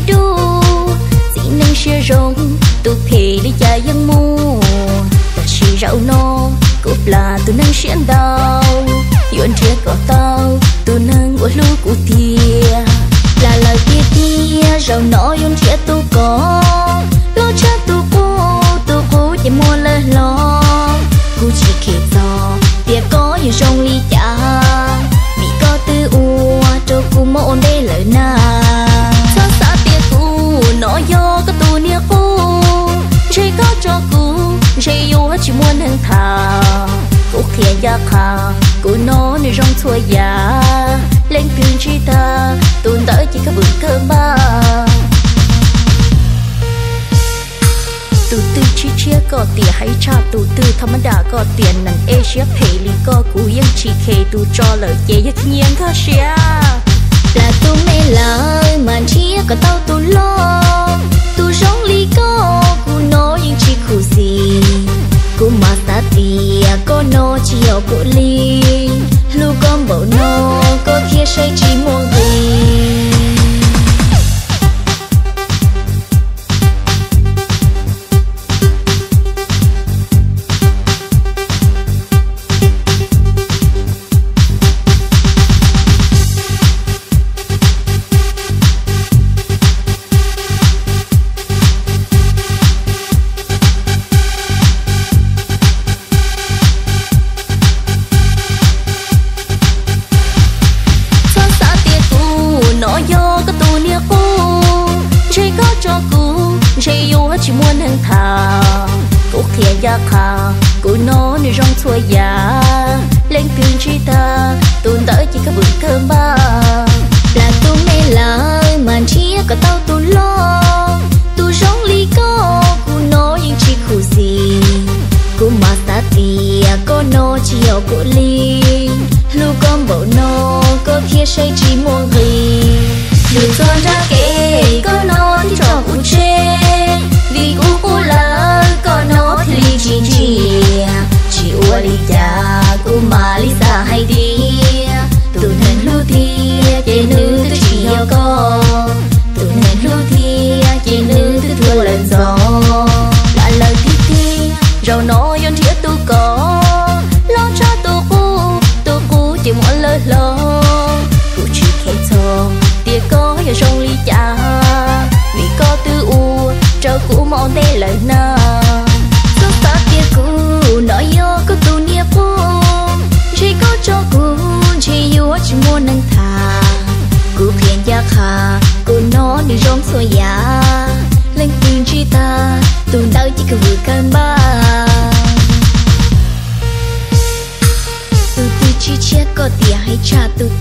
Dub, txiv neej siab zoo, tus phem li cas yeej muaj. Tab sis zaum no kuv plam tus neeg siab ntau, yuav nrhiav kom tau tus neeg uas hlub kuv tiag. Plam lawm tiag tiag, zaum no yuav nrhiav tus kov, los tshaj tus qub, tus qub ces muaj lawv hlob. Kuv tsis kheev txog tias koj yuav zoo li cas, vim koj twb ua rau kuv mob ua ntej lawm na. Txhob xav tias kuv no yog koj tus niag qub, ntshe koj tso kuv ntshe yuav tsis muaj neeg tham. Kuv qhia ncaj qha, kuv no nws zoo txhua yam, leej twg ntsib tag tus ntawd ces kawg vwm kawg npaj. Tus twg tshiab tshiab koj tias heev tshaj tus twg, thov mab dam koj tias neeg ej siab phem li koj kuv yeej tsis kheev, tus tso lawm ces yog tsis nyiam nkag siab. Plam tus me lawm mas nrhiav kom tau tus loj, tus zoo li koj kuv no yeej tsis khuv xim. Kuv mas xav tias koj no tsis yog kuv li, hlub koj npaum no koj thiaj saib tsis muaj nqis. Txhob xav tias kuv no yog koj tus niag qub, ntshe koj tso kuv ntshe yuav tsis muaj neeg tham. Kuv qhia ncaj qha, kuv no nws zoo txhua yam, leej twg ntsib tag tus ntawd ces kawg vwm kawg npaj. Plam tus me lawm mas nrhiav kom tau tus loj, tus zoo li koj kuv no yeej tsis khuv xim. Kuv mas xav tias koj no tsis yog kuv li, hlub koj npaum no koj thiaj saib tsis muaj nqis. Yus txog nrab kev koj no thiaj tso kuv tseg, vim kuv qub lawm koj no thiaj li tsis ntsia. Tsis ua li cas kuv mam li xav hais tias tus neeg hlub tiag ces nws twb tsis yog koj, tus neeg hlub tiag ces nws twb tuag lawm ntxov. Plam lawm tiag tiag, zaum no yuav nrhiav tus kov, los tshaj tus qub, tus qub ces muaj lawv hlob. Kuv tsis kheev txog tias koj yuav zoo li cas, vim koj twb ua rau kuv mob ua ntej lawm na. Txhob xav tias kuv no yog koj tus niag qub, ntshe koj tso kuv ntshe yuav tsis muaj neeg tham. Kuv qhia ncaj qha, kuv no nws zoo txhua yam, leej twg ntsib tag tus ntawd ces kawg vwm kawg npaj. Tus twg tshiab tshiab koj tias heev tshaj tus